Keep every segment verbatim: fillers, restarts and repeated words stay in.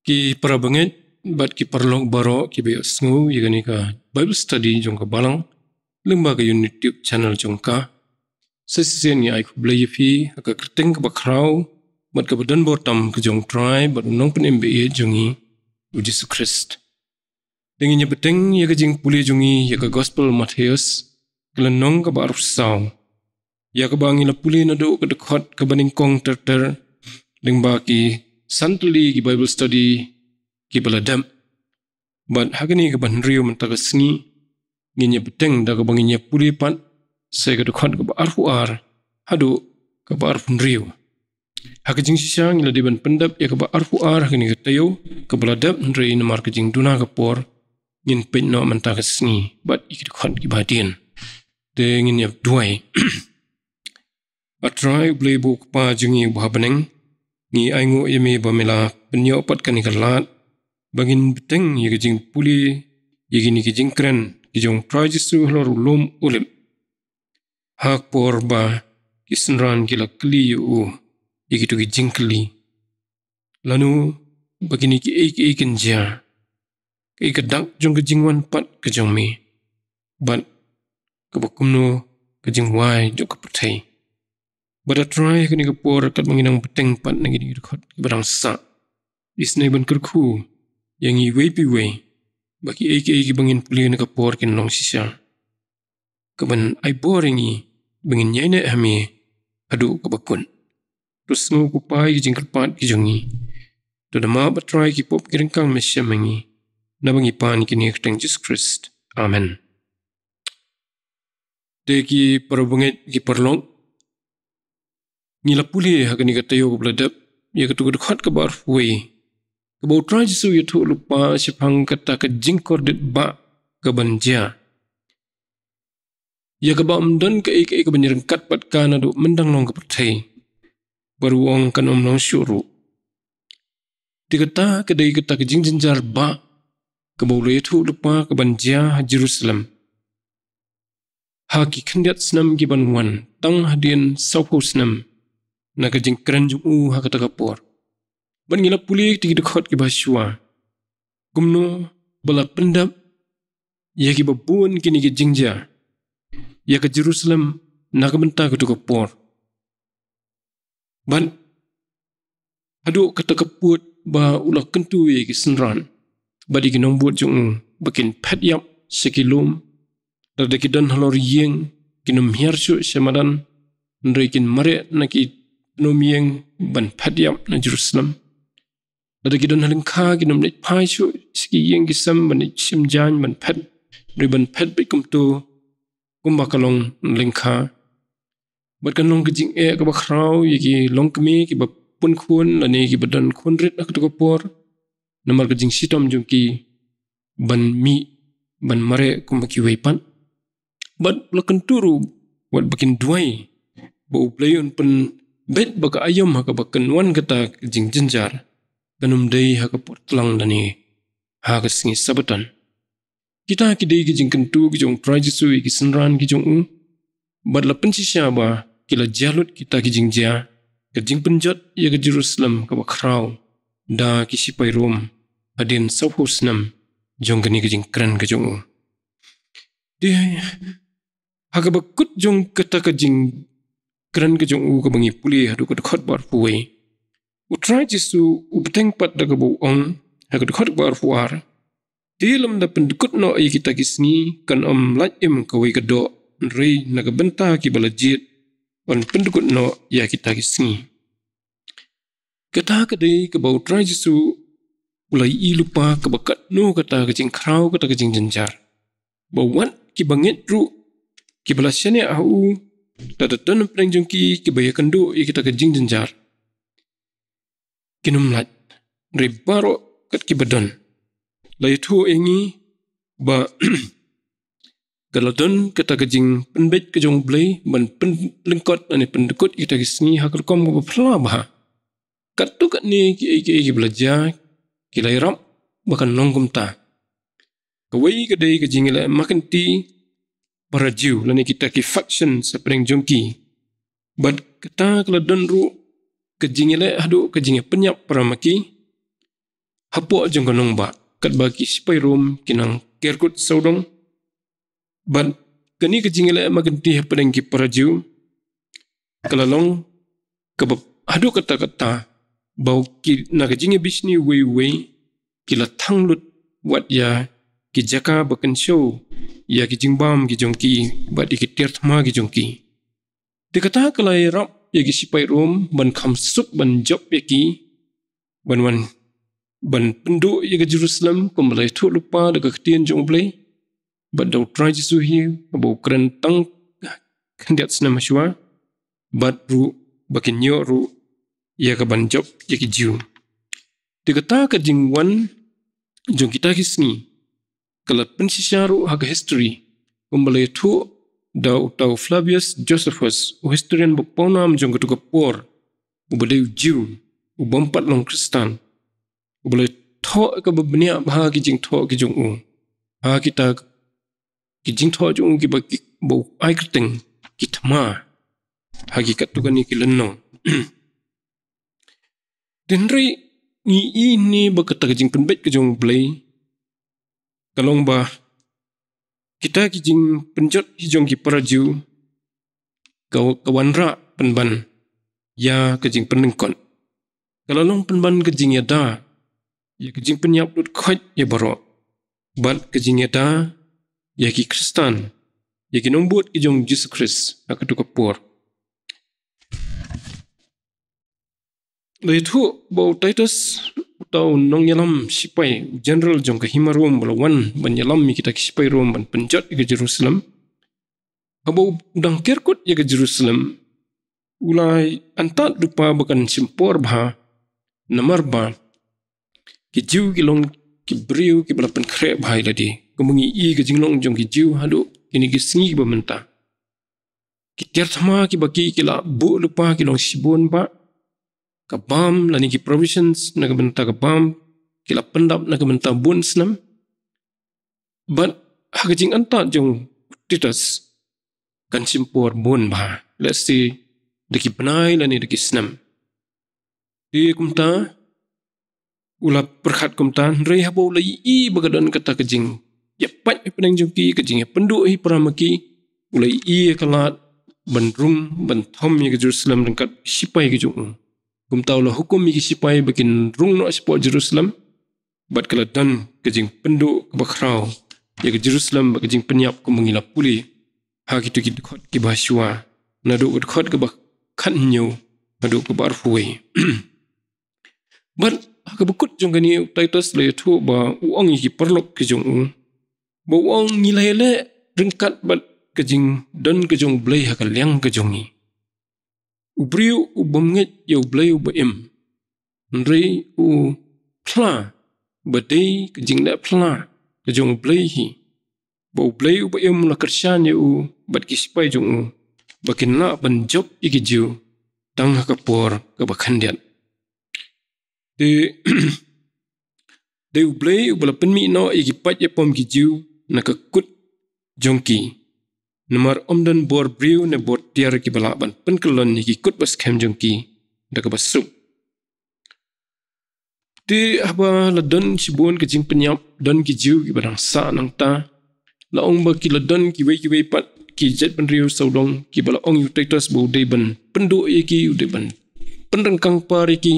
Ki parabangeit bad ki paralok baroh kiba ïohsngew ïa kane ka Bible study jong ka Balang lyngba ka YouTube channel jong ka. Sa shisien ngi ai khublei ïa phi ha ka kyrteng kaba khraw bad kaba don bor tam ka jong U Trai bad U Nongpynim ba ïeit jong ngi, U Jisu Khrist. Te ngin ïa bteng ïa ka jingpule jong ngi ïa ka Gospel Mathaios, ka lynnong kaba arphew saw, ïa kaba ngi la pule naduh ka dkhot kaba nyngkong ter ter lyngba ki san tylli ki Bible study kiba la dep. Bad ha kane kaba hynriew mynta ka sngi ngin ïa bteng da kaba ngin ïa pule pat sa ïa ka dkhot kaba arphew ar haduh kaba arphew hynriew. Ha ka jingshisha ngi la dei ban pyndep ïa kaba arphew ar ha kane ka taïew kaba la dep, hynrei namar ka jingduna ka por ngin peit noh mynta ka sngi bad ïa ki dkhot kiba hadien. Te ngin ïa duwai. A Trai U Blei U Kpa jong ngi uba ha bneng, ngi ainguh ïa me ba me la pynïoh pat kane ka lad ba ngin bteng ïa ka jingpule ïa kine ki jingkren ki jong U Trai Jisu halor u lum Olib, ha ka por ba ki synran ki la kylli ïa u ïa kito ki jingkylli, lano ba kine kiei kiei kin jia, kaei ka dak jong ka jingwan pat ka jong me, bad kaba kumno ka jingwai jong ka pyrthei. Bad A Trai, ha kane ka por katba ngi nang bteng pat na kine ki dkhot kiba dang sah, isynei ban kyrkhu ïa ngi iwei pa iwei ba kiei kiei kiba ngin pule na ka por kin long shisha kaban ai bor ïa ngi ba ngin ïaineh ha me haduh kaba kut. To sngew, ko Pa, ïa ki jingkyrpad ki jong ngi. To da map, A Trai, ki pop ki ryngkang me shem ha ngi, naba ngi pan ïa kine ha ka kyrteng Jisu Khrist. Amen. Te ki parabangeit, ki paralok, ngi la pule ha kane ka taïew kaba la dep ïa kato ka dkhot kaba arphew wei, kaba U Trai Jisu u ïathuh lypa shaphang kata ka jingkordit bah kaban jia, ïa kaba ym don kaei kaei kaban ïaryngkat bad ka naduh myndang long ka pyrthei, bad u ong kan ym long shuh ruh. Te kata ka dei kata ka jingjynjar bah kaba u la ïathuh lypa kaban jia ha Jerusalem ha ki khyndiat snem kiban wan, tang hadien sawphew snem na ka jingkren jong u ha kata ka por. Bad ngi la pule ïa kita ki dkhot kiba shuwa kumno ba la pyndep ïa kiba bun kine ki jingjia ïa ka Jerusalem na ka bynta kato ka por. Bad haduh kata ka pud ba u la kyntu ïa ki synran bad ïa ki nongbud jong u ba kin phet ïap sha ki lum, lada ki don halor ïing kin ym hiar shuh sha madan, hynrei kin mareh na ki tnum ïing ban phet ïap na Jerusalem. Lada ki don ha lyngkha kin ym leit phai shuh sha ki ïing ki sem ban leit shim jaiñ ban phet, hynrei ban phet beit kumto kumba ka long na lyngkha. Bad kan long ka jingeh kaba khraw ïa ki longkmie kiba pun khun lane kiba don khun rit ha kato ka por, namar ka jingshitom jong ki ban mih ban mareh kumba kiwei pat. Bad u la kyntu ruh wat ba kin duwai ba U Blei un pynbeit ba ka aïom ha kaba kan wan kata ka jingjynjar kan ym dei ha ka por tlang lane ha ka sngi Sabbaton. Kita ki dei ki jingkyntu ki jong U Trai Jisu ïa ki synran ki jong u. Bad la pynshisha ba ki la jia lut kita ki jingjia, ka jingpynjot ïa ka Jerusalem kaba khraw da ki shipai Rom hadien sawphew snem jong kane ka jingkren ka jong u. Te ha kaba kut jong kata ka jingkren ka jong u kaba ngi pule haduh ka dkhot ba arphew wei, U Trai Jisu u bteng pat da kaba u ong ha ka dkhot ba arphew ar, te lymda pyndkut noh ïa kita ki sngi kan ym lait im kawei ka doh, hynrei na ka bynta kiba la jied yn pyndkut noh ïa kita ki sngi. Kata ka dei kaba U Trai Jisu u la ïohi lypa kaba katno kata ka jingkhraw kata ka jingjynjar, ba wat kiba ngeit ruh kiba la shaniah ha u, lada don napdeng jong ki kiba ïakynduh ïa kita ki jingjynjar, kin ym lait. Hynrei baroh kat kiba don, la ïathuh ïa ngi ba ka la don kata ka jingpynbeit ka jong U Blei ban pynlyngkot lane pyndkut ïa kita ki sngi ha ka rukom kaba phylla bha. Katto katne kiei kiei kiba la jia ki la ïarap ba kan long kumta. Kawei ka dei ka jingïaleh makynti para Jiw lane kita ki faction hapdeng jong ki. Bad kata ka la don ruh ka jingïaleh haduh ka jingïapynïap para ma ki. hapoh jong ka nongbah, katba ki sipai Rom ki nang ker kut sawdong. Bad kane ka jingïaleh markynti hapdeng ki para Jiw ka la long kaba haduh katta katta ba ki, na ka jingïabishni uwei uwei, ki la thang lut wat ïa ki jaka ba kynshew ïa ki jingbam ki jong ki bad ïa ki tiar thma ki jong ki. Te kata ka la ïarap ïa ki sipai Rom ban kham suk ban jop ïa ki, ban wan ban pynduh ïa ka Jerusalem kumba la ïathuh lypa da ka ktien jong U Blei. Bad da U Trai Jisu hi, haba u kren tang khyndiat snem hashwa, bad ruh ba kin ïoh ruh ïa ka ban jop ïa ki Jiw. Te kata ka jingwan jong kita ki sngi ka la pynshisha ruh ha ka history, kumba la ïathuh da uta u Flavius Josephus, u historian ba pawnam jong katu ka por, uba dei u Jiw, u bym pat long Khristan, uba la thoh kaba bniah bha ki jingthoh ki jong u ha kita ki jingthoh jong u kiba ki, ba u ai kyrteng ki thma ha ki katto katne ki lynnong. Te hynrei ngi ïohi ba kata ka jingpynbeit ka jong U Blei ka long ba kita ki jingpynjot hi jong ki para Jiw ka, ka wanrah pynban ïa ka jingpynlyngkot. Ka la long pynban ka jingïada ïa ka jingpynïap lut khoit ïa baroh, bad ka jingïada ïa ki Khristan, ïa ki nongbud ki jong U Jisu Khrist ha katu ka por. La ïathuh ba u Titus, uta u nongïalam sipai, u general jong ka hima Rom, ba la wan ban ïalam ïa kita ki sipai Rom ban pynjot ïa ka Jerusalem. Haba u dang ker kut ïa ka Jerusalem, u la antad lypa ba kan shim por bha, namar ba ki Jiw ki long ki briew kiba la pynkhreh bha ïa lade. Kumba ngi ïohi ka jinglong jong ki Jiw haduh kine ki sngi kiba mynta, ki tiar thma kiba ki, ki la buh lypa ki long shibun bha. Ka bam lane ki provisions na ka bynta ka bam ki la pyndap na ka bynta bun snem. Bad ha ka jingantad jong u Titus kan shim por bun bha, lehse da ki bnai lane da ki snem. Te kumta u la pyrkhat kumta, hynrei haba u la ïohi ba ka don kata ka jingïapait hapdeng jong ki, ka jingïapynduh hi para ma ki, u la ïohi ïa ka lad ban rung ban thom ïa ka Jerusalem ryngkat ki sipai ki jong u. Kumta u la hukum ïa ki sipai ba kin rung noh shapoh Jerusalem, bad ka la don ka jingpynduh kaba khraw ïa ka Jerusalem bad ka jingpynïap kumba ngi la pule ha kito ki dkhot kiba shuwa, naduh ka dkhot kaba khathynñiew haduh kaba arphew wei. Bad ha kaba kut jong kane u Titus la ïathuh ba u ong ïa ki paralok ki jong u, ba u ong ngi la ïaleh ryngkat bad ka jingdon ka jong U Blei ha ka liang ka jong ngi. U briew u bym ngeit ïa U Blei uba im, hynrei u phla ba dei ka jingleh phla ka jong U Blei hi, ba U Blei uba im u la kyrshan ïa u bad ki sipai jong u ba kin lah ban jop ïa ki Jiw tang ha ka por kaba khyndiat. Te dei U Blei uba la pynmih noh ïa ki paid ïapom ki Jiw na ka kut jong ki. Namar ym don bor briew ne bor tiar kiba lah ban pynkyllon ïa ki kut ba skhem jong ki da kaba suk. Te haba la don shibun ka jingpynïap, don ki Jiw kiba dang sah nangta. La ong ba ki la don kiwei kiwei pat ki jaitbynriew sawdong kiba la ong ïa u Titus ba u dei ban pynduh ïa ki, u dei ban pynryngkang par ïa ki.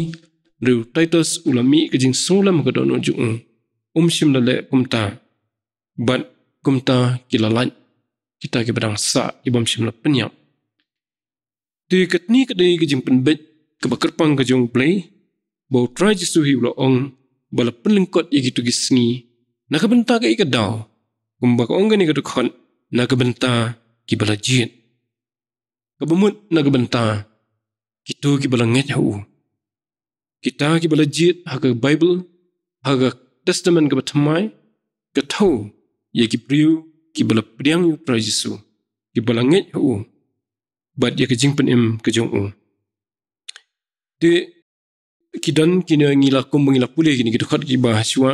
Hynrei u Titus u la mih ka jingsngewlem ha ka dohnud jong u, um shym la leh kumta. Bad kumta ki la lait, kita kiba dang sah, ki bym shym la pynïap. Te katne ka dei ka jingpynbeit kaba kyrpang ka jong U Blei, ba U Trai Jisu hi u la ong ba la pynlyngkot ïa kito ki sngi na ka bynta kaei ka daw, kumba ka ong kane ka dkhot, na ka bynta kiba la jied. Kaba mut na ka bynta kito kiba la ngeit ha u. Kita kiba la jied ha ka Baibl, ha ka Testament kaba thymmai, ka thew ïa ki briew kiba la pdiang ïa U Trai Jisu, kiba la ngeit ha u bad ïa ka jingpynim ka jong u. Te ki don kine, ngi la, kumba ngi la pule kine ki dkhot kiba shuwa,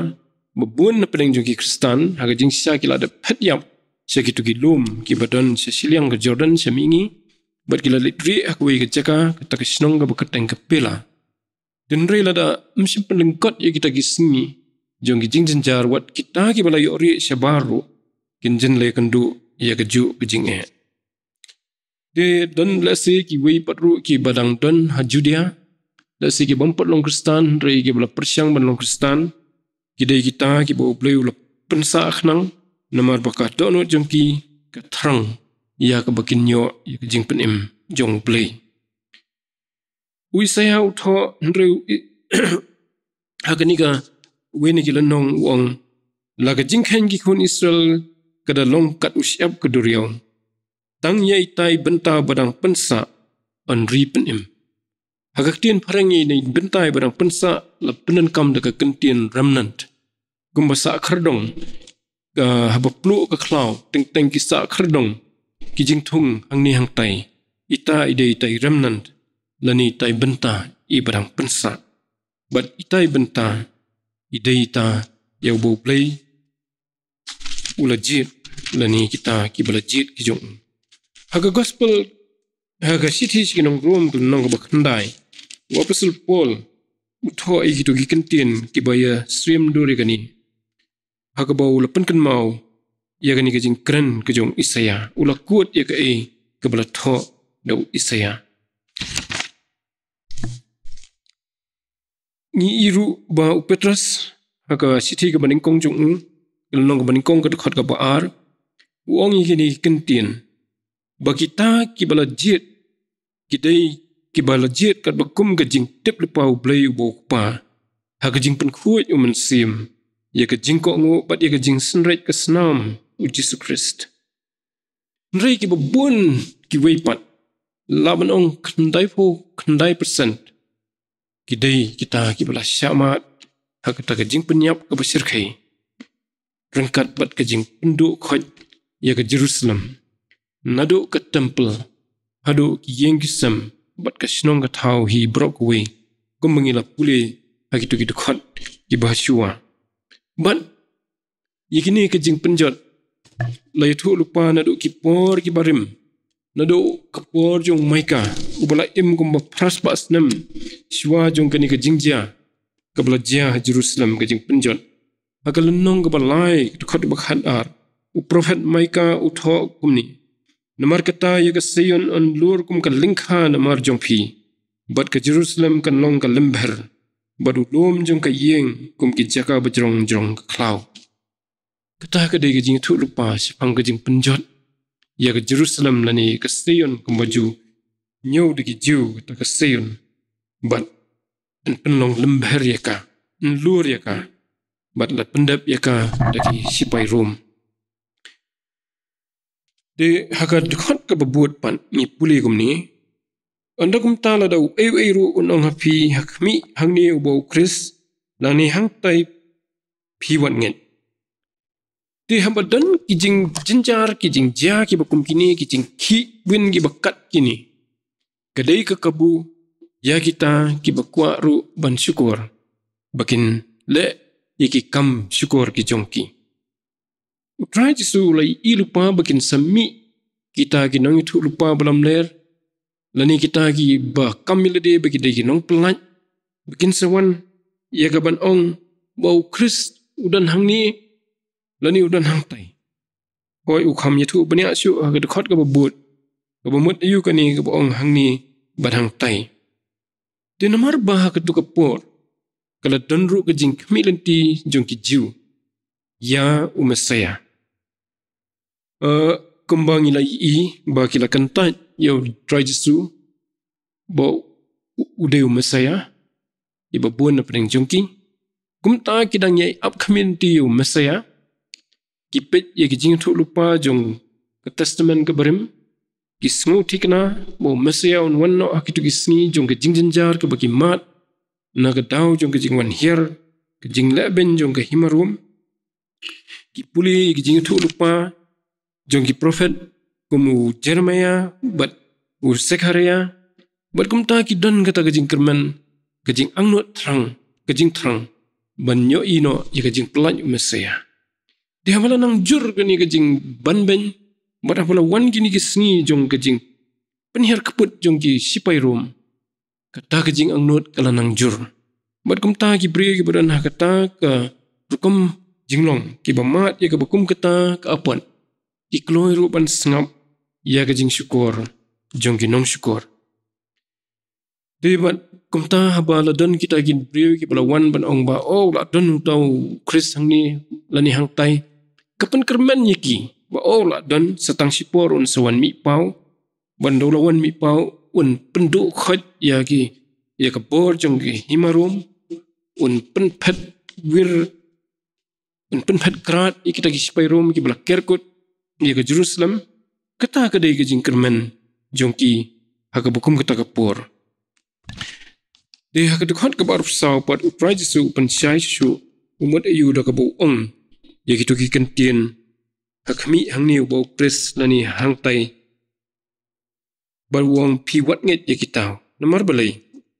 ba bun na pdeng jong ki Khristan ha ka jingshisha ki la dep phet ïap sha kito ki lum kiba don sha shiliang ka Jordan sha mihngi, bad ki la leit rieh ha kawei ka jaka, kata ka shnong kaba kyrteng ka Pela. Hynrei lada ym shym pynlyngkot ïa kita ki sngi jong ki jingjynjar, wat kita kiba la ïoh rieh shabar ruh kin jin leh kynduh ïa kajuh ka jingeh. Te don lehse kiwei pat ruh kiba dang don ha Judia, lehse ki bym pat long Khristan, hynrei kiba la pyrshang ban long Khristan, ki dei kita kiba U Blei u la pynsah khnang, namar ba ka dohnud jong ki ka thrang ïa kaba kin ïoh ïa ka jingpynim jong U Blei. U Isaïah u thoh hynriew i-, ha kane kawei na ki lynnong u ong, la ka jingkheiñ ki khun Israel ka da long kat u shyiap ka duriaw. Tang ïa itai bynta ba dang pynsah yn ri pynim. Ha ka ktien phareng ïa ine i bynta ba dang pynsah la pyndonkam da ka kyntien remnant. Kumba sah khyrdong, ka haba pluh ka khlaw, teng teng ki sah khyrdong ki jingthung hangne hangtai. Ita i dei itai remnant, lane itai bynta i ba dang pynsah. Bad itai bynta i dei ita ïa uba U Blei u la jied, lane kita kiba la jied ki jong u. Ha ka gospel, ha ka shithi sha ki nong Rom ka lynnong kaba khyndai, u apostol Paul u thoh ïa kito ki kyntien kiba ïasyriem dur ïa kane, ha kaba u la pynkynmaw ïa kane ka jingkren ka jong u Isaïah. U la quote ïa kaei kaba la thoh da u Isaïah. Ngi ïohi ruh ba u Petros, ha ka shithi kaba nyngkong jong u, ka lynnong kaba nyngkong, ka dkhot kaba ar, u ong ïa kine ki kyntien, ba kita kiba la jied, ki dei kiba la jied katba kum ka jingtip lypa U Blei uba U Kpa, ha ka jingpynkhuid U Mynsiem ïa ka jingkohnguh bad ïa ka jingsynreit ka snam U Jisu Khrist. Hynrei kiba bun kiwei pat, lah ban ong khyndaiphew khyndai percent, ki dei kita kiba la shah mad ha kata ka jingpynïap kaba shyrkhei, ryngkat bad ka jingpynduh khoit ïa ka Jerusalem, naduh ka templ haduh ki ïing ki sem bad ka shnong ka thaw hi baroh kawei, kumba ngi la pule ha kito ki dkhot kiba shuwa. Bad ïa kine ka jingpynjot la ïathuh lypa naduh ki por kiba rim, naduh ka por jong u Micah, uba la im kumba phra spah snem shuwa jong kane ka jingjia kaba la jia ha Jerusalem, ka jingpynjot. Ha ka lynnong kaba lai, ka dkhot kaba khatar, u prophet Micah u thoh kumne: Namar kata ïa ka Sion yn lur kum ka lyngkha namar jong phi, bad ka Jerusalem kan long ka lembher, bad u lum jong ka ïing kum ki jaka ba jrong jrong ka khlaw. Kata ka dei ka jingïathuh lypa shaphang ka jingpynjot ïa ka Jerusalem lane ka Sion, kumba ju ñiew da ki Jiw kata ka Sion, bad yn pynlong lembher ïa ka, yn lur ïa ka, bad la pyndep ïa ka da ki shipai Rom. Te ha ka dkhot kaba bud pat ngi pule kumne: Ynda kumta lada uei uei ruh un ong ha phi ha khmih hangne uba u Khrist, lane hangtai, phi wat ngeit. Te haba don ki jingjynjar, ki jingjia kiba kum kine, ki jingkhih win kiba kat kine, ka dei ka kabu ïa kita kiba kwah ruh ban shukor, ba kin leh ïa ki kam shukor ki jong ki. U Trai Jisu u la ïohi lypa ba kin sa mih kita ki nongïathuh lypa ba lamler, lane kita kiba kam ïa lade ba ki dei ki nongpyllait, ba kin sa wan ïa ka ban ong ba u Khrist u don hangne, lane u don hangtai. Hooid, u kham ïathuh bniah shuh ha ka dkhot kaba bud, kaba mut aïu kane kaba ong hangne bad hangtai. Te namar ba ha kato ka por ka la don ruh ka jingkhmih lynti jong ki Jiw ïa u Messaïah. Eh, kumba ngi la ïohi ba ki la kyntait ïa u Trai Jisu ba u, u dei u Messaïah, ïa ba bun na pdeng jong ki. Kumta ki dang ïai ap khmih lynti ïa u Messaïah. Ki peit ïa ki jingïathuh lypa jong ka Testament kaba rim. Ki sngewthikna ba u Messaïah un wan noh ha kito ki sngi jong ka jingjynjar kaba ki mad na ka daw jong ka jingwan hiar, ka jinglehbeiñ jong ka hima Rom. Ki pule ïa ki jingïathuh lypa jong ki prophet kum u Jeremiah bad u Sekhariah, bad kumta ki don kata ka jingkyrmen, ka jingangnud thrang, ka jingthrang ban ïohi noh ïa ka jingpyllait u Messaïah. Te haba la nang jur kane ka jingbanbeiñ, bad haba la wan kine ki sngi jong ka jingpynhiar kput jong ki shipai Rom, kata ka jingangnud ka la nang jur. Bad kumta ki briew kiba don ha kata ka rukom jinglong, kiba mad ïa kaba kum kata ka apot, ki kloi ruh ban sngap ïa ka jingshukor jong ki nongshukor. Te bad kumta haba la don kita ki briew kiba la wan ban ong ba, "Oh, la don uta u Khrist hangne lane hangtai," ka pynkyrmen ïa ki ba, "Oh, la don, sa tang shipor un sa wan mih paw. Ban da u la wan mih paw, un pynduh khoit ïa ki, ïa ka bor jong ki hima Rom, un pynphet wir, un pynphet krad ïa kita ki sipai Rom kiba la ker kut ïa ka Jerusalem." Kata ka dei ka jingkyrmen jong ki ha kaba kum kata ka por. Te ha ka dkhot kaba arphew saw pat, u Trai Jisu u pynshai shuh shuh, u mut aïu da kaba u ong ïa kito ki kyntien ha khmih hangne, uba u Khrist lane hangtai, bad u ong, "Phi wat ngeit ïa kita." Namar balei?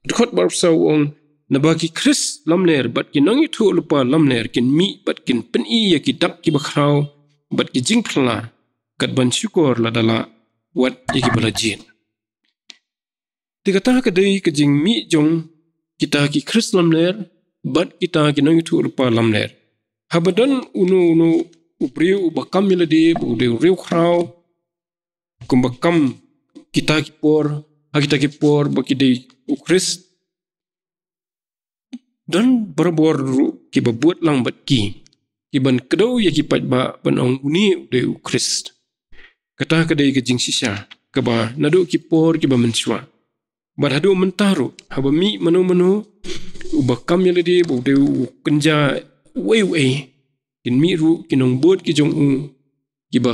Dkhot ba arphew saw u ong, "Naba ki Khrist lamler bad ki nongïathuhlypa lamler kin mih bad kin pyni ïa ki dak kiba khraw bad ki jingphylla, kat ban shukor lada lah wat ïa kiba la jied." Te kata ka dei ka jingmih jong kita ki Khrist lamler bad kita ki nongïathuhlypa lamler. Haba don uno uno u briew uba kam ïa lade ba u dei u riewkhraw, kumba kam kita ki por, ha kita ki por ba ki dei u Khrist, don barabor ruh kiba bud lang bad ki, kiban kdew ïa ki paidbah ban ong, "Une u dei u Khrist." Kata ka dei ka jingshisha kaba naduh ki por kiba mynshuwa. Bad haduh mynta ruh, haba mih mano mano uba kam ïa lade ba u dei u kynja uei uei, kin mih ruh ki nongbud ki jong u, kiba,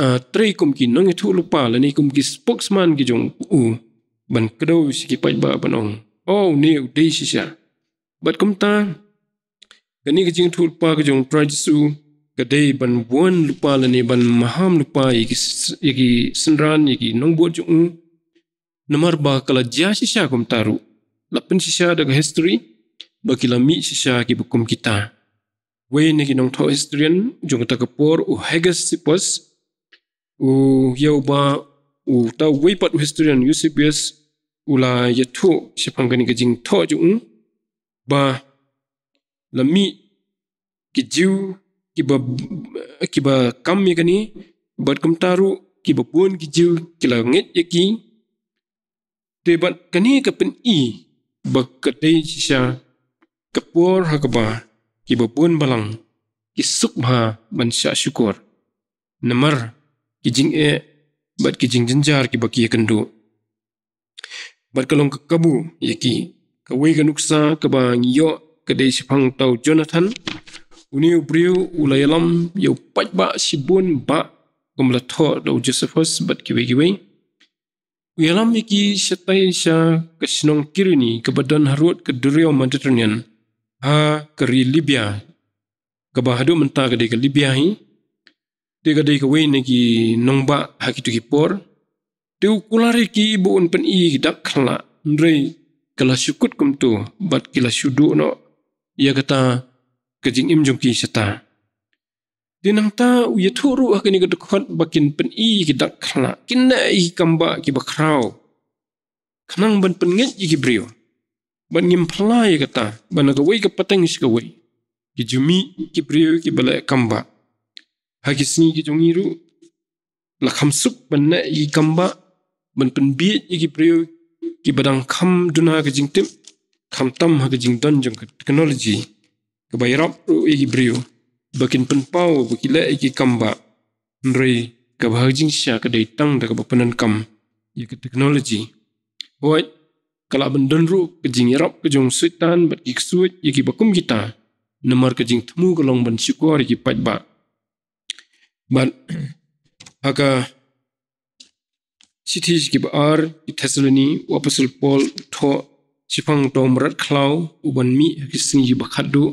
ah, trei kum ki nongïathuhlypa lane kum ki spokesman ki jong u, ban kdew sha ki paidbah ban ong, "Oh, une u dei shisha." Bad kumta, kane ka jingïathuhlypa ka jong u Trai Jisu ka dei ban bun lypa lane ban maham lypa ïa ki s-, ïa ki synran, ïa ki nongbud jong u. Namar ba ka la jia shisha kumta ruh. La pynshisha da ka history ba ki la mih shisha kiba kum kita. Wei na ki nongthoh historian jong kata ka por, u Hegesippus, u ïa uba uta uwei pat u historian Eusebius u la ïathuh shaphang kane ka jingthoh jong u ba la mih ki Jiw kiba, kiba kam ïa kane, bad kumta ruh kiba bun ki Jiw ki la ngeit ïa ki. Te bad kane ka pyni ba ka dei shisha ka por ha kaba kiba bun balang ki suk bha ban shah shukor namar ki jingeh bad ki jingjynjar kiba ki ïakynduh. Bad ka long ka kabu ïa ki. Kawei ka nuksa kaba ngi ïoh ka dei shaphang uta u Jonathan. Une u briew u la ïalam ïa u paidbah shibun bah, kum la thoh da u Josephus bad kiwei kiwei. U ïalam ïa ki shatai sha ka shnong Kirene kaba don harud ka duriaw Mediterranean, ha ka ri Libya, kaba haduh mynta ka dei ka Libya hi. Te ka dei kawei na ki nongbah ha kito ki por. Te u kular ïa ki ba un pyni ïa ki dak khyllah, hynrei ka la shu kut kumto bad ki la shu duh noh ïa kata ka jingim jong ki shata. Te nangta u ïathuh ruh ha kane ka dkhot ba kin pyni ïa ki dak khyllah, kin neh ïa ki kambah kiba khraw, khnang ban pynngeit ïa ki briew. Bad ngim phylla ïa kata ba na kawei ka pateng sha kawei ki ju mih ki briew kiba leh kambah. Ha ki sngi ki jong ngi ruh la kham suk ban neh ïa ki kambah, ban pynbieit ïa ki briew kiba dang kham duna ka jingtip, khamtam ha ka jingdon jong ka technology kaba ïarap ruh ïa ki briew ba kin pynpaw ba ki leh ïa ki kambah. Hynrei kaba ha ka jingshisha ka dei tang da kaba pyndonkam ïa ka technology. Hooid, ka lah ban don ruh ka jingïarap ka jong u Soitan bad ki ksuid ïa kiba kum kita, namar ka jingthmu ka long ban shukor ïa ki paidbah. Bad ha ka shithi sha kiba ar ki Thessaloni, u apostol Paul u thoh shaphang uta u mrad khlaw uban mih ha ki sngi kiba khatduh,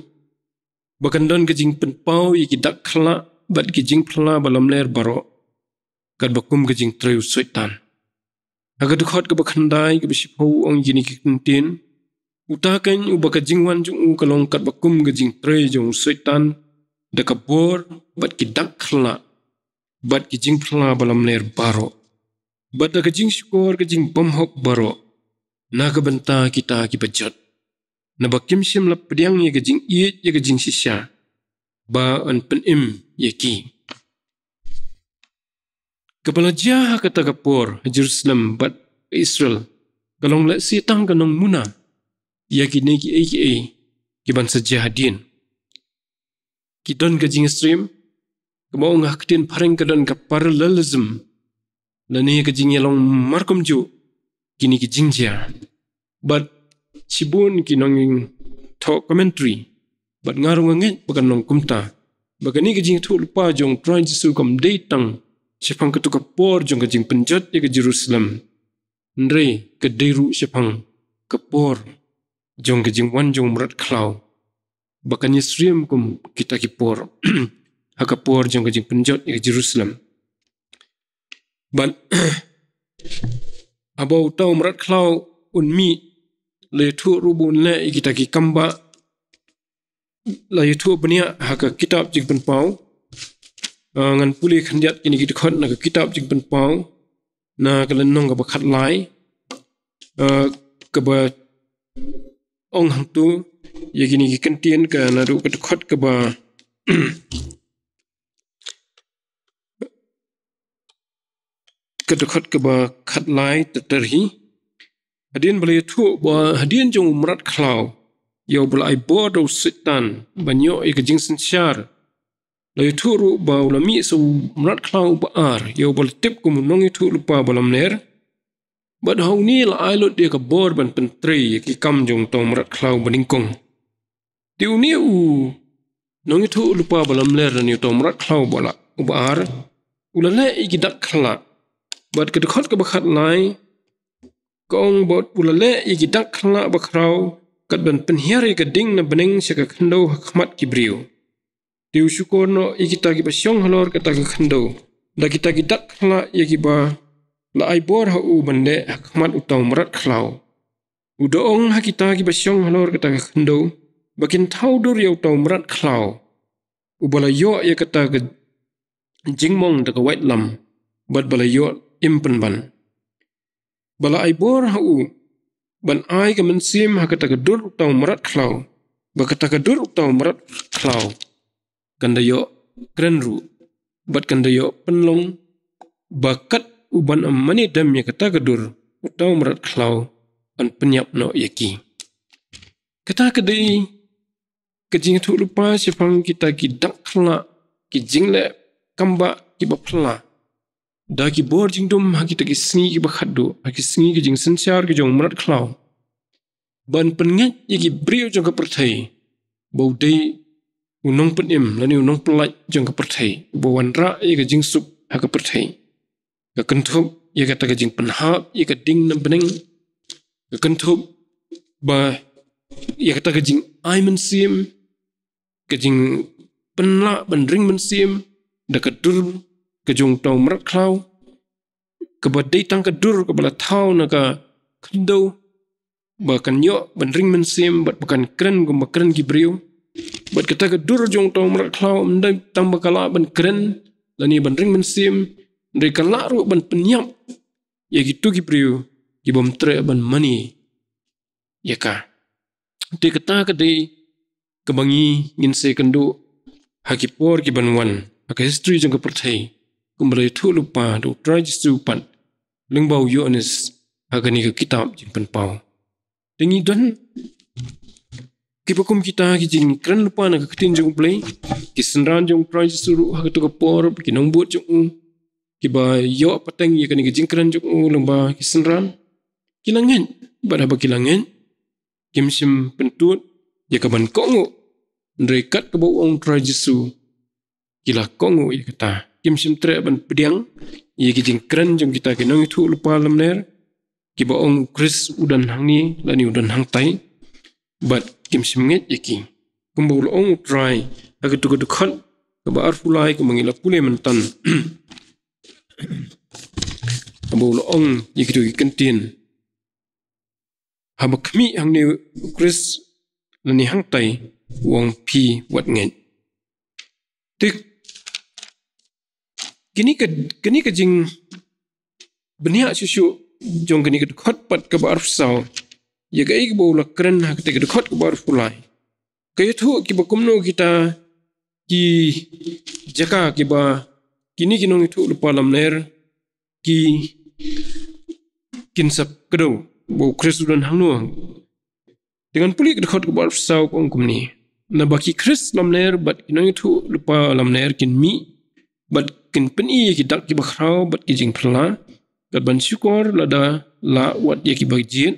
ba kan don ka jingpynpaw ïa ki dak khyllah bad ki jingphylla ba lamler baroh, katba kum ka jingtrei u Soitan. Ha ka dkhot kaba khyndai kaba shiphew u ong ïa kine ki kyntien: Uta keiñ uba ka jingwan jong u ka long katba kum ka jingtrei jong u Soitan, da ka bor bad ki dak khyllah bad ki jingphylla ba lamler baroh, bad da ka jingshukor ka jingbymhok baroh na ka bynta kita kiba jot. naba kim shym la pdiang ïa ka jingïeit ïa ka jingshisha ba yn pynim ïa ki. Kaba la jia ha kata ka por ha Jerusalem bad Israel ka long lehse tang ka nongmuna ïa kine kiei kiei kiban sa jia hadien. Ki don ka jingsyriem, kaba ong ha ka ktien phareng ka don ka parallelism, lane ka jingïalong markumjuh kine ki jingjia. Bad shibun ki nongthoh commentary, bad nga ruh nga ngeit ba kan long kumta, ba kane ka jingïathuhlypa jong Trai Jisu kam dei tang shaphang katu ka por jong ka jingpynjot ïa ka Jerusalem, hynrei ka dei ruh shaphang ka por jong ka jingwan jong u mrad khlaw, ba kan ïasyriem kum kita ki por ha ka por jong ka jingpynjot ïa ka Jerusalem. Bad haba uta u mrad khlaw un mih, la ïathuh ruh ba un leh ïa kita ki kambah. La ïathuh bniah ha ka kitab Jingpynpaw. Ah, ngan pule khyndiat kine ki dkhot na ka kitab Jingpynpaw, na ka lynnong kaba khatlai. Ah, kaba ong hangtu ïa kine ki kyntien, ka naduh ka dkhot kaba ka dkhot kaba khatlai ter ter hi. Hadien ba la ïathuh ba hadien jong u mrad khlaw ïa uba la ai bor da u Soitan ban ïoh ïa ka jingsynshar, la ïathuh ruh ba u la mih sa u mrad khlaw uba ar, ïa uba la tip kum u nongïathuhlypa balamler. Bad ha une la ai lut ïa ka bor ban pyntrei ïa ki kam jong uta u mrad khlaw banyngkong. Te une u nongïathuhlypa balamler lane uta u mrad khlaw uba la, uba ar, u la leh ïa ki dak khyllah. Bad ka dkhot kaba khatlai ka ong ba u la leh ïa ki dak khyllah bakhraw, kat ban pynhiar ïa ka ding na bneng sha ka khyndew ha khmat ki briew. Te u shukor noh ïa kita kiba shong halor kata ka khyndew da kita ki dak khyllah ïa kiba la ai bor ha u ban leh ha khmat uta u mrad khlaw. U da ong ha kita kiba shong halor kata ka khyndew ba kin thaw dur ïa uta u mrad khlaw, uba la ïoh ïa kata ka jingmong da ka waitlam, bad ba la ïoh im pynban. Ba la ai bor ha u ban ai ka mynsiem ha kata ka dur uta u mrad khlaw, ba kata ka dur uta u mrad khlaw kan da ïoh kren ruh, bad kan da ïoh pynlong, ba kat u ban ym mane dem ïa kata ka dur uta u mrad khlaw yn pynïap noh ïa ki. Kata ka dei ka jingïathuhlypa shaphang kita ki dak khyllah, ki jingleh kambah kiba phylla da ki bor jingdum ha kita ki sngi kiba khatduh, ha ki sngi ki jingsynshar ki jong u mrad khlaw, ban pynngeit ïa ki briew jong ka pyrthei ba u dei u nongpynim lane u nongpyllait jong ka pyrthei, uba wanrah ïa ka jingsuk ha ka pyrthei. Ka kynthup ïa kata ka jingpynhap ïa ka ding na bneng. Ka kynthup ba ïa kata ka jingai mynsiem, ka jingpynlah ban ring mynsiem da ka dur ka jong uta u mrad khlaw, kaba dei tang ka dur kaba la thaw na ka khyndew, ba kan ïoh ban ring mynsiem, bad ba kan kren kumba kren ki briew. Bad kata ka dur jong uta u mrad khlaw ym dei tang ba ka lah ban kren lane ban ring mynsiem, hynrei ka lah ruh ban pynïap ïa kito ki briew ki bym treh ban mane ïa ka. Te kata ka dei kaba ngi ngin sa ïakynduh ha ki por ki ban wan ha ka history jong ka pyrthei, kumba la ïathuhlypa da u Trai Jisu pat lyngba u Ïoannis ha kane ka kitab Jingpynpaw. Te ngi don kiba kum kita ki jingkren lypa na ka ktien jong U Blei, ki synran jong u Trai Jisu ruh ha kato ka por, ki nongbud jong u, kiba ïoh pateng ïa kane ka jingkren jong u lyngba ki synran, ki la ngeit. Bad haba ki la ngeit, kim shym pyntud ïa ka ban kohnguh, hynrei kat kaba u ong u Trai Jisu, ki la kohnguh ïa kata. Kim shym treh ban pdiang ïa ki jingkren jong kita ki nongïathuhlypa lamler, kiba ong u Khrist u don hangne lane u don hangtai, bad kim shym ngeit ïa ki. Kumba u la ong u Trai ha kato ka dkhot kaba arphew lai, kumba ngi la pule mynta, kumba u la ong ïa kito ki kyntien: Haba khmih hangne u Khrist lane hangtai, u ong phi wat ngeit. Te kane ka, kane ka jingbniah shuh shuh jong kane ka dkhot pat kaba arphew saw, ïa kaei kaba u la kren ha katei ka dkhot kaba arphew lai. Ka ïathuh kiba kumno kita ki jaka kiba kine ki nongïathuhlypa lamler ki kin sa kdew ba u Khrist u don hangno. Te ngan pule ka dkhot kaba arphew saw ka ong kumne. Naba ki Khrist lamler bad ki nongïathuhlypa lamler kin mih bad kin pyni ïa ki dak kiba khraw bad ki jingphylla, bad ban shukor lada lah wat ïa kiba jied.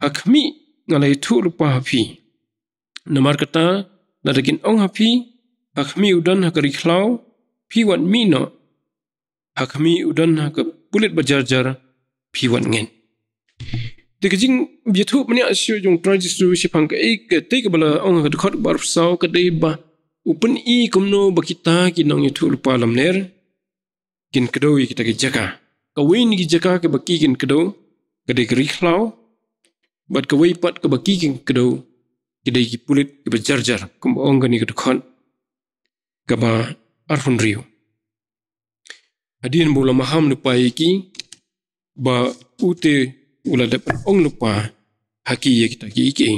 Ha khmih, nga la ïathuhlypa ha phi. Namar kata, lada kin ong ha phi, ha khmih u don ha ka ri khlaw, phi wat mih noh. Ha khmih u don ha ka pulit ba jarjar, phi wat ngeit. Te ka jingïathuh bniah shuh jong u Trai Jisu shaphang kaei katei kaba la ong ha ka dkhot ba arphew saw ka dei ba u pyni kumno ba kita ki nongïathuhlypa lamler kin kdew ïa kita ki jaka. Kawei na ki jaka kaba ki kin kdew ka dei ka ri khlaw, bad kawei pat kaba ki kin kdew ka dei ki pulit kiba jarjar, kumba ong kane ka dkhot kaba arphew hynriew. Hadien ba u la maham lypa ïa ki, ba u te u la dep ong lypa ha ki ïa kita kiei kiei.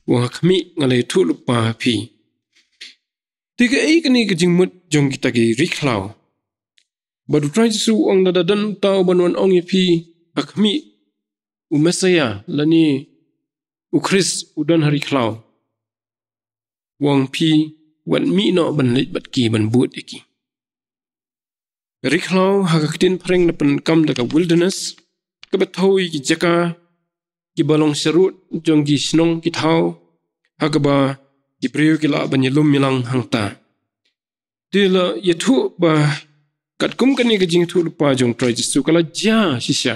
U ong ha khmih, nga la ïathuhlypa ha phi. Te kaei kane ka jingmut jong kita ki ri khlaw? Bad u Trai Jisu u ong, lada don uta uban wan ong ïa phi, ha khmih, u Messaïah lane u Khrist u don ha ri khlaw, u ong phi, wat mih noh ban leit bad ki ban bud ïa ki. Ri khlaw ha ka ktien phareng la pyndonkam da ka wilderness, kaba thew ïa ki jaka kiba long sharud jong ki shnong ki thaw, ha kaba ki briew ki lah ban ïalum ïalang hangta. Te la ïathuh ba katkum kane ka jingïathuhlypa jong u Trai Jisu ka la jia shisha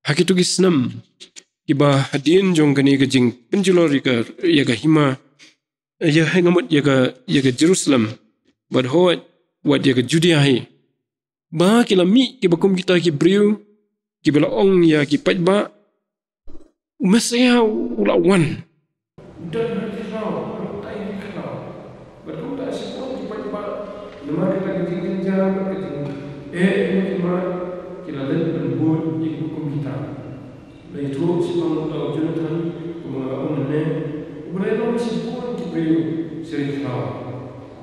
ha kito ki snem kiba hadien jong kane ka jingpynjulor ïa ka, ïa ka hima, ïa, hynrei mut ïa ka, ïa ka Jerusalem, bad hooid wat ïa ka Judia hi, ba ki la mih kiba kum kita ki briew kiba la ong ïa ki paidbah, u Messaïah u la wan. U don ha ri khlaw, u don ha ri khlaw. Bad kumta shibun ki paidbah, namar kata ka jingjynjar bad ka jingeh jong ki, ma ki la leit ban bud ïa kiba kum kita. La ïathuh shaphang uta u Jonathan, kumba nga la ong mynne, uba la ïalong shibun ki briew sha ri khlaw.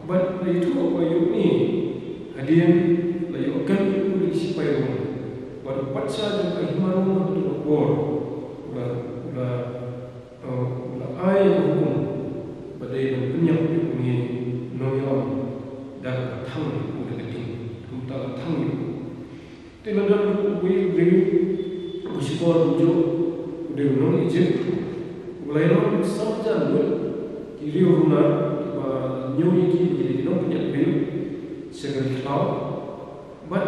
Bad la ïathuh ba ïa une hadien la ïohkem ïa u da ki shipai Rom. Bad u patsha jong ka hima Rom ha kato ka por u la, u la, uh, u la ai ïa ka hukum ba dei ban pynïap ïa une u nongïalam da kaba thang u da ka ding. Kumta la thang ïa u. Te la don ruh uwei u briew, u shukor kumjuh, u dei u nong Ijipt, uba la ïalong saw hajar ngut ki riew runar, kiba la ñiew ïa ki ba ki dei ki nongpynïap briew sha ka ri khlaw. Bad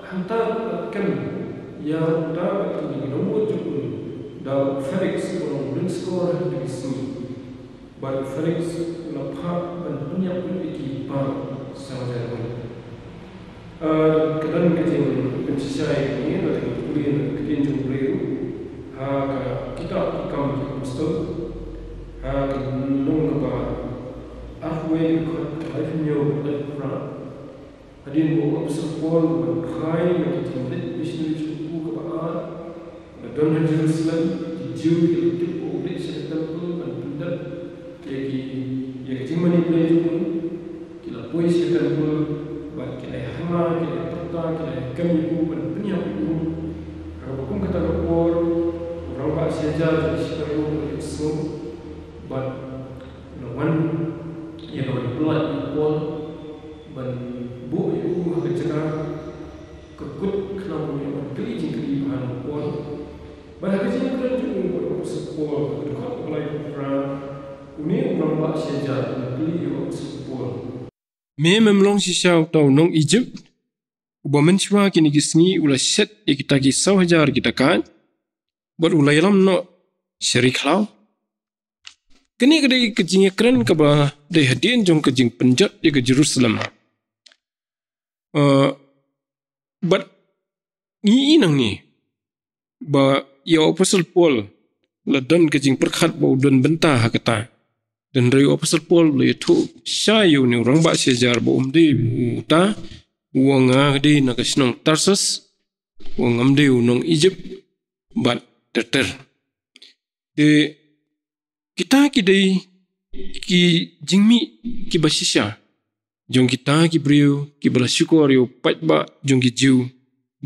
hangta la kem ïa uta bad kine ki nongbud jong u da u Feliks, uba long u pynskor ha kine ki sngi. Bad u Feliks u la phah ban pynïap lut ïa ki baroh saw hajar ngut. Ah, ka don ka jingpynshisha ïa kine, lada ngi pule na ka ktien jong U Blei ruh, ha ka kitab Ki Kam ki Apostol, ha ka lynnong kaba arphew wei, dkhot kaba laiphew hynñiew bad laiphew phra. Hadien ba u Apostol Paul u wan phai na ka jingleit missionary jong u kaba ar, la don ha Jerusalem, ki Jiw ki la tip ba u leit sha ka temple ban pyndep ïa ki, ïa ka jingmane Blei jong u. Ki la poi sha ka temple bad ki la ïahamar, ki la ïapyrta, ki la ïakem ïa u ban pynïap ïa u. Kaba kum kata ka por u rangbah shihajar jong ki shipai Rom u la ïohsngew bad u la wan ïa ka ban pyllait ïa u Paul ban buh ïa u ha ka jaka ka kut khnang ba un ïoh ban kylli jingkylli bha na u Paul. Bad ha ka jingkren jong u bad u Apostol Paul, ha ka dkhot kaba laiphew phra, une u rangbah shihajar u la kylli ïa u Apostol Paul, me mem long shisha uta u nong Ijipt uba mynshuwa kine ki sngi u la shet ïa kita ki saw hajar ki dakaid bad u la ïalam noh sha ri khlaw? Kane ka dei ka jingïakren kaba dei hadien jong ka jingpynjot ïa ka Jerusalem. Uh, bad ngi i nangne ba ïa u Apostol Paul la don ka jingpyrkhat ba u don bynta ha kata. Hynrei u Apostol Paul u la ïathuh shai ïa une u rangbah shihajar ba um dei uta, u ong nga dei na ka shnong Tarsus, u ong ngam dei u nong Ijipt bad ter ter. Te kita ki dei ki jingmih kiba shisha jong kita ki briew kiba la shukor ïa u paidbah jong ki Jiw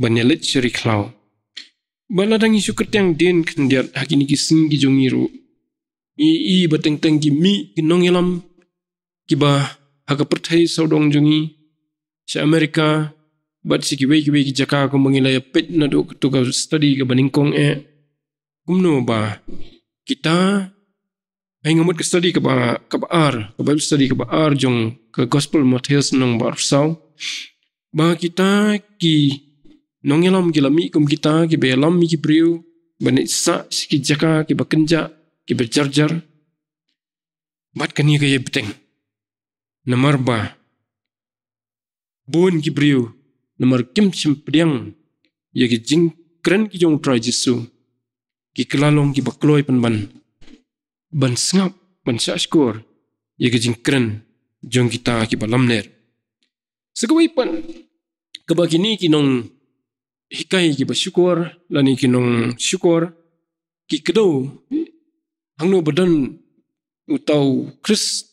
ban ïaleit sha ri khlaw. Bad lada ngi shu kyrteng dien khyndiat ha kine ki sngi ki jong ngi ruh, ngi ïohi ba teng teng ki mih ki nongïalam kiba ha ka pyrthei sawdong jong ngi, sha Amerika bad sha kiwei kiwei ki jaka, kumba ngi la ïa peit naduh kato ka study kaba nyngkong eh, kumno ba kita, ha nga mut ka study kaba, kaba ar, ka Bible study kaba ar jong ka Gospel Mathaios lynnong ba arphew saw, ba kita ki nongïalam ki la mih kum kita kiba ïalam ïa ki briew ban ïasah sha ki jaka kiba kynjah, kiba jarjar. Bad kane ka ïai bteng, namar ba bun ki briew, namar kim shym pdiang ïa ki jingkren ki jong U Trai Jisu, ki kylla long kiba kloi pynban ban sngap, ban shahshkor ïa ki jingkren jong kita kiba lamler. Sa kawei pat, kaba kine ki nonghikai kiba shukor lane ki nongshukor ki kdew, hangno ba don uta u Khrist,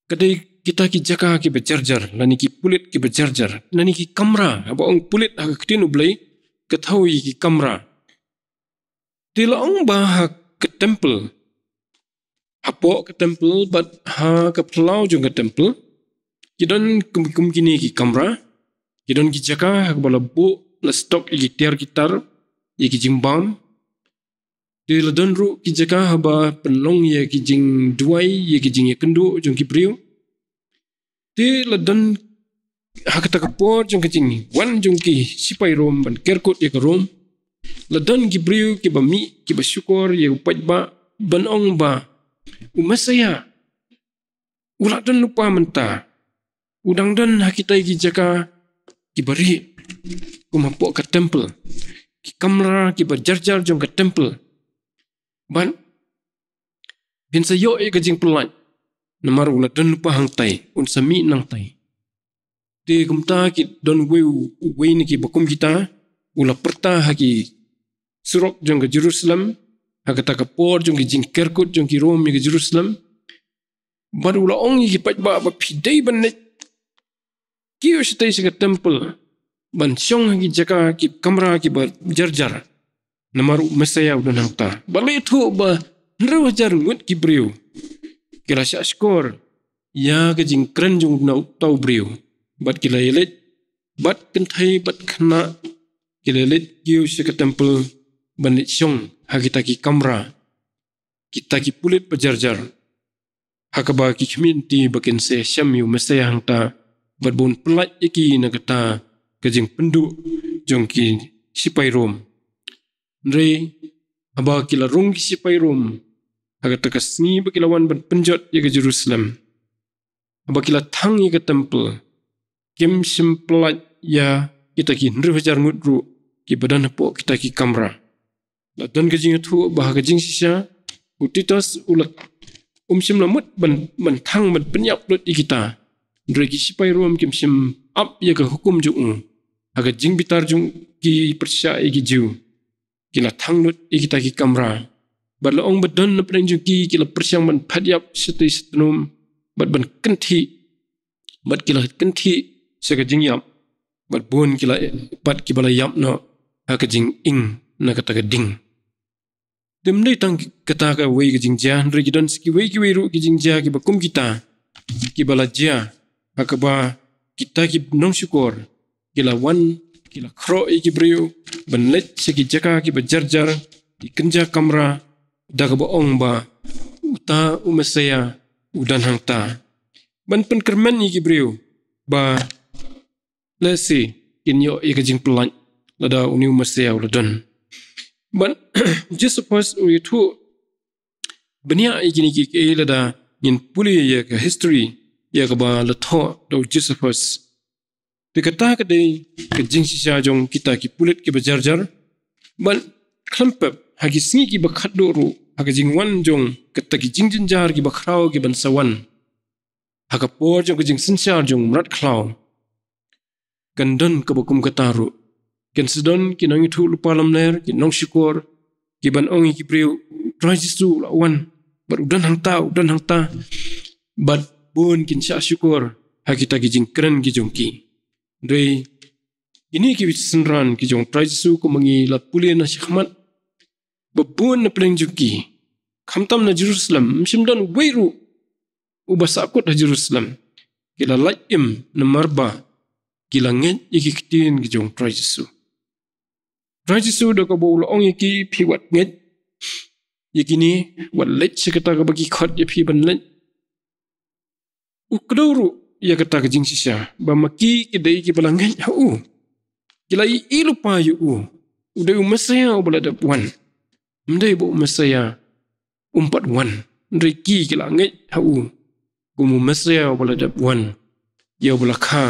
ka dei kita ki jaka kiba jarjar lane ki pulit kiba jarjar lane ki kamra. Haba ong pulit ha ka ktien U Blei, ka thew ïa ki kamra. Te la ong ba ha ka temple, hapoh ka temple bad ha ka phyllaw jong ka temple, ki don kum, kum kine ki kamra, ki don ki jaka ha kaba la buh, la stock ïa ki tiar ki tar, ïa ki jingbam. Te la don ruh ki jaka haba pynlong ïa ki jingduwai, ïa ki jingïakynduh jong ki briew. Te la don ha kata ka por jong ka jingwan jong ki sipai Rom ban kerkut ïa ka Rom, la don ki briew kiba mih, kiba shukor ïa u paidbah ban ong ba u Messaïah u la don lypa mynta. U dang don ha kitai ki jaka kiba rieh, kum hapoh ka temple, ki kamra kiba jarjar jong ka temple. Bad phin sa ïoh ïa ka jingpyllait, namar u la don lypa hangtai, un sa mih nangtai. Te kumta ki don uwei, uwei na kiba kum kita, u la pyrta ha ki surok jong ka Jerusalem, ha kata ka por jong ki jingkerkut jong ki Rom ïa ka Jerusalem. Bad u la ong ïa ki paidbah ba phi dei ban leit kiew shatei sha ka temple ban shong ha ki jaka, ki kamra kiba jarjar, namar u Messaïah u don hangta. Bad la ïathuh ba hynriew hajar ngut ki briew ki la shahshkor ïa ka jingkren jong uta u briew, bad ki la ïaleit bad kynthei bad khynnah, ki la ïaleit kiew sha ka temple ban leit shong ha kita ki kamra, kita ki pulit ba jarjar, ha kaba ki khmih lynti ba kin sa ïashem ïa u Messaïah hangta, bad ba un pyllait ïa ki na kata ka jingpynduh jong ki sipai Rom. Hynrei haba ki la rung ki sipai Rom ha kata ka sngi ba ki la wan ban pynjot ïa ka Jerusalem, haba ki la thang ïa ka temple, kim shym pyllait ïa kita ki hynriew hajar ngut ruh kiba don hapoh kita ki kamra. La don ka jingïathuh ba ha ka jingshisha u Titus u la, um shym la mut ban, ban thang ban pynïap lut ïa kita. Hynrei ki sipai Rom kim shym ap ïa ka hukum jong u ha ka jingbitar jong ki pyrshah ïa ki Jiw. Ki la thang lut ïa kita ki kamra. Bad la ong ba don na pdeng jong ki ki la pyrshang ban phet ïap shatei shatnum, bad ban kynthih, bad ki la kynthih sha ka jingïap, bad bun ki la, bad kiba la ïap noh ha ka jinging na kata ka ding. Te ym dei tang kata kawei ka jingjia, hynrei ki don sa kiwei kiwei ruh ki jingjia kiba kum kita, kiba la jia, ha kaba kita ki nongshukor ki la wan, ki la khroh ïa ki briew ban leit sha ki jaka kiba jarjar, ki kynja kamra, da kaba ong ba uta u Messaïah u don hangta, ban pynkyrmen ïa ki briew ba lehse kin ïoh ïa ka jingpyllait lada une u Messaïah u la don. Bad Josephus u ïathuh bniah ïa kine kiei kiei lada ngin pule ïa ka history ïa kaba la thoh da u Josephus. Te kata ka dei ka jingshisha jong kita ki pulit kiba jarjar. Bad khlem pep, ha ki sngi kiba khatduh ruh, ha ka jingwan jong kata ki jingjynjar kiba khraw kiban sa wan, ha ka por jong ka jingsynshar jong u mrad khlaw, kan don kaba kum kata ruh. Kan sa don ki nongïathuhlypa lamler, ki nongshukor, ki ban ong ïa ki briew, Trai Jisu u la wan, bad u don hangta, u don hangta, bad bun kin shah shukor ha kita ki jingkren ki jong ki. Hynrei kine ki synran ki jong Trai Jisu, kumba ngi la pule na shakhmat, ba bun na pdeng jong ki, khamtam na Jerusalem, ym shym don uwei ruh uba sahkut ha Jerusalem, ki la lait im namar ba ki la ngeit ïa ki ktien ki jong Trai Jisu. Trai Jisu da kaba u la ong ïa ki, phi wat ngeit ïa kine, wat leit sha kata kaba ki khot ïa phi ban leit. U kdew ruh ïa kata ka jingshisha, ba ma ki ki dei kiba la ngeit ha u, ki la ïohi lypa ïa u, u dei u Messaïah uba la dep wan. Ym dei ba u Messaïah um pat wan, hynrei ki ki la ngeit ha u kum u Messaïah uba la dep wan, ïa uba la kha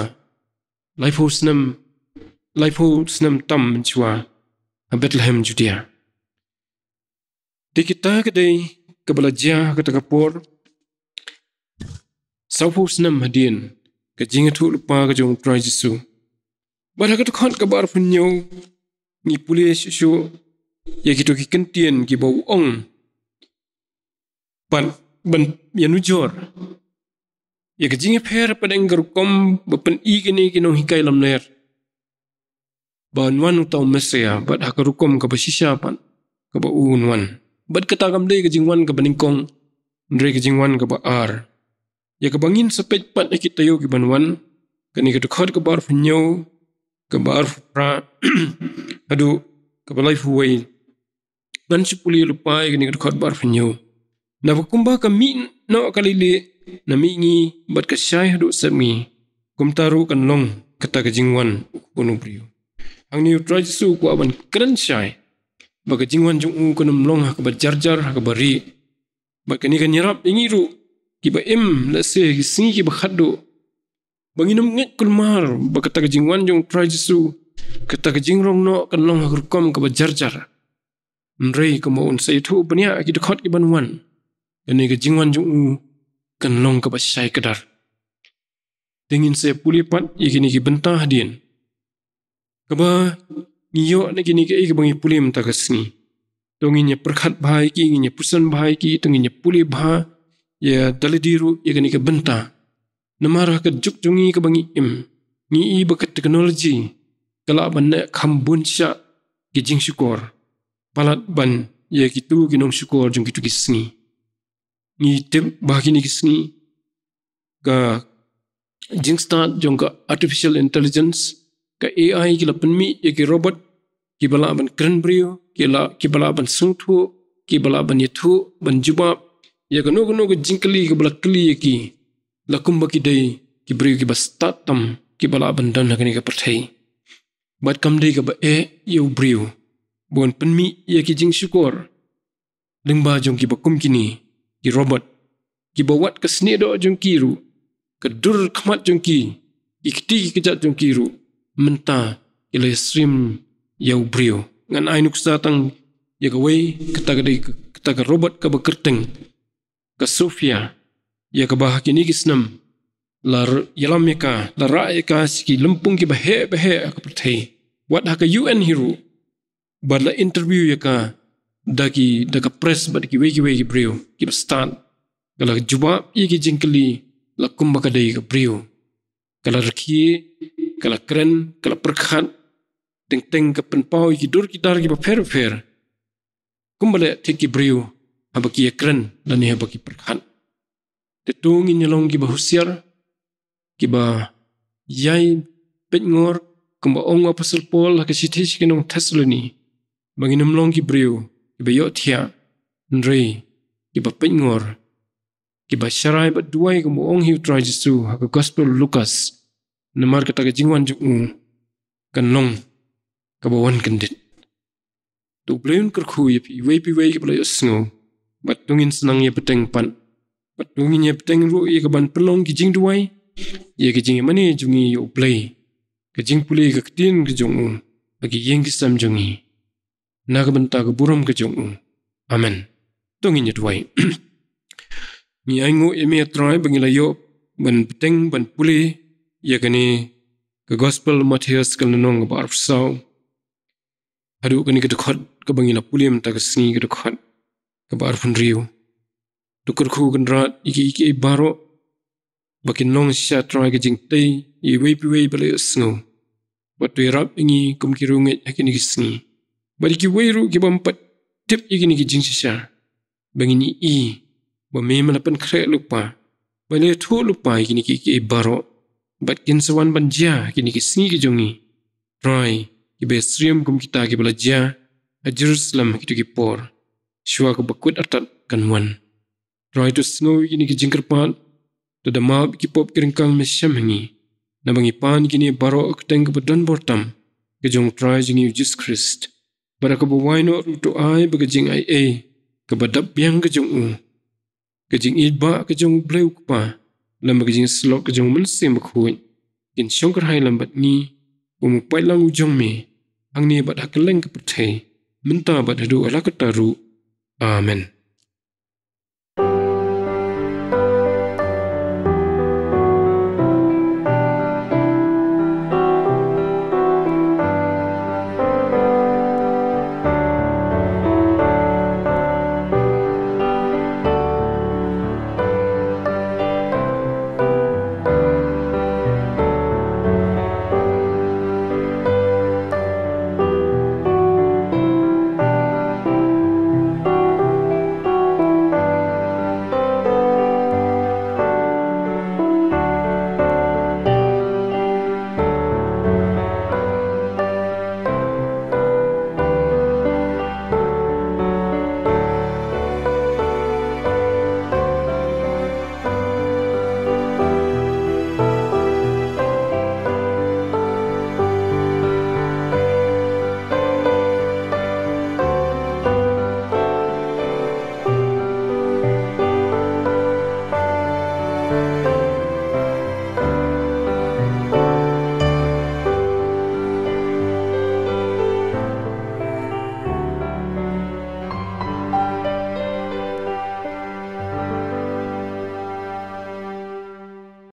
laiphew snem, laiphew snem tam mynshuwa ha Bethlehem Judea. Te kita ka dei kaba la jia ha kata ka por, sawphew snem hadien ka jingïathuh lypa ka jong u Trai Jisu. Bad ha ka dkhot kaba arphew hynñiew ngi pule shuh shuh ïa kito ki kyntien kiba u ong, ban, ban ïanujor ïa ka jingïapher hapdeng ka rukom ba pyni kine ki nonghikai lamler ba un wan uta u Messaïah, bad ha ka rukom kaba shisha pat kaba u un wan. Bad kata kam dei ka jingwan kaba nyngkong, hynrei ka jingwan kaba ar. Ïa kaba ngin sa peit pat ha ki taïew ki ban wan, kane ka dkhot kaba arphew hynñiew, kaba arphew phra, haduh kaba laiphew wei. Ngan shu pule lypa ïa kane ka dkhot ba arphew hynñiew. Naba kumba ka mih noh ka lili na mihngi bad ka shai haduh sepngi, kumta ruh kan long kata ka jingwan u Khun u briew. Hangne u Trai Jisu u kwah ban kren shai ba ka jingwan jong u kan ym long ha kaba jarjar, ha kaba rieh. Bad kane kan ïarap ïa ngi ruh kiba im, lehse ki sngi kiba khatduh, ba ngin ym ngeit kulmar ba kata ka jingwan jong u Trai Jisu, kata ka jingrong noh kan long ha ka rukom kaba jarjar. Hynrei kumba un sa ïathuh bniah ha ki dkhot ki ban wan, kane ka jingwan jong u kan long kaba shai kdar. Te ngin sa pule pat ïa kine ki bynta hadien, kaba ngi ïoh na kine kiei kiba ngi pule mynta ka sngi. To ngin ïa pyrkhat bha ïa ki, ngin ïa pyrshang bha ïa ki, to ngin ïa pule bha ïa da lade ruh ïa kane ka bynta. Namar ha ka juk jong ngi kaba ngi im, ngi i ba ka technology ka lah ban neh kham bun shah ki jingshukor palat ban ïa kitu ki nongshukor jong kitu ki sngi. Ngi tip ba kine ki sngi ka jingstad jong ka artificial intelligence, ka A I, ki la pynmih ïa ki robot kiba lah ban kren briew, ki la, kiba lah ban sngewthuh, kiba lah ban ïathuh, ban jubab ïa kano kano ka jingkylli kaba la kylli ïa ki, la kumba ki dei ki briew kiba stad tam kiba lah ban don ha kane ka pyrthei. Bad kam dei kaba eh ïa u briew ba un pynmih ïa ki jingshukor lyngba jong kiba kum kine ki robot, kiba wat ka snieh doh jong ki ruh, ka dur khmat jong ki, ki kti ki kjat jong ki ruh, mynta ki la ïasyriem ïa u briew. Ngan ai nuksa tang ïa kawei, kata ka dei ka, kata ka robot kaba kyrteng ka Sophia, ïa kaba ha kine ki snem la r-, ïalam ïa ka, la rah ïa ka sha ki lympung kiba heh ba heh ha ka pyrthei, wat ha ka U N hi ruh. Bad la interview ïa ka da ki, da ka press bad kiwei kiwei ki briew kiba stad. Ka la jubab ïa ki jingkylli la kumba ka dei ka briew. Ka la rkhie, ka la kren, ka la pyrkhat, teng teng ka pynpaw ïa ki dur ki dar kiba pher pher, kumba leh thik ki briew haba ki ïakren lane haba ki pyrkhat. Te to ngin ïa long kiba husiar, kiba ïai peitngor, kumba ong u Apostol Paul ha ka shithi sha ki nong Thessaloni, ba ngin ym long ki briew kiba ïohthiah, hynrei kiba peitngor, kiba sharai bad duwai, kumba ong hi u Trai Jisu ha ka Gospel Lukas. Namar kata ka jingwan jong u kan long kaba wan kyndit. To U Blei un kyrkhu ïa phi iwei pa iwei kiba la ïohsngew. Bad to ngin sa nang ïa bteng pat, bad to ngin ïa bteng ruh ïa ka ban pynlong ki jingduwai, ïa ka jingïamane jong ngi ïa U Blei, ka jingpule ka ktien ka jong u ha ki ïing ki sem jong ngi, na ka bynta ka burom ka jong u. Amen. To ngin ïa duwai. Ngi ainguh ïa me Trai ba ngi la ïoh ban bteng ban pule ïa kane ka Gospel Mathaios ka lynnong kaba arphew saw. Haduh kane ka dkhot kaba ngi la pule mynta ka sngi, ka dkhot kaba arphew hynriew. To kyrkhu Kynrad ïa kiei kiei baroh, ba kin long shisha Trai ka jingtei ïa iwei pa iwei ba la ïohsngew. Bad to ïarap ïa ngi kum ki riewngeit ha kine ki sngi. Bad ïa kiwei ruh ki bym pat tip ïa kine ki jingshisha, ba ngin ïohi ba me me la pynkhreh lypa, ba la ïathuh lypa ïa kine kiei kiei baroh, bad kin sa wan ban jia ha kine ki sngi ki jong ngi, Trai, kiba ïasyriem kum kita kiba la jia ha Jerusalem ha kito ki por, shuwa kaba kut artat kan wan. Trai, to sngew ïa kine ki jingkyrpad, to da map ïa ki pop ki ryngkang me shem ha ngi, naba ngi pan ïa kine baroh ha ka kyrteng kaba don bor tam ka jong u Trai jong ngi u Jisu Khrist. Bad ha kaba wai noh ruh, to ai ba ka jingaiei kaba dap biang ka jong u, ka jingïeit ba ka jong U Blei U Kpa, lem bad ka jingïasyllok ka jong U Mynsiem Bakhuid, kin shong kyrhai lem bad ngi, kum u paidlang u jong me, hangne bad ha kylleng ka pyrthei, mynta bad haduh la katta ruh. Amen.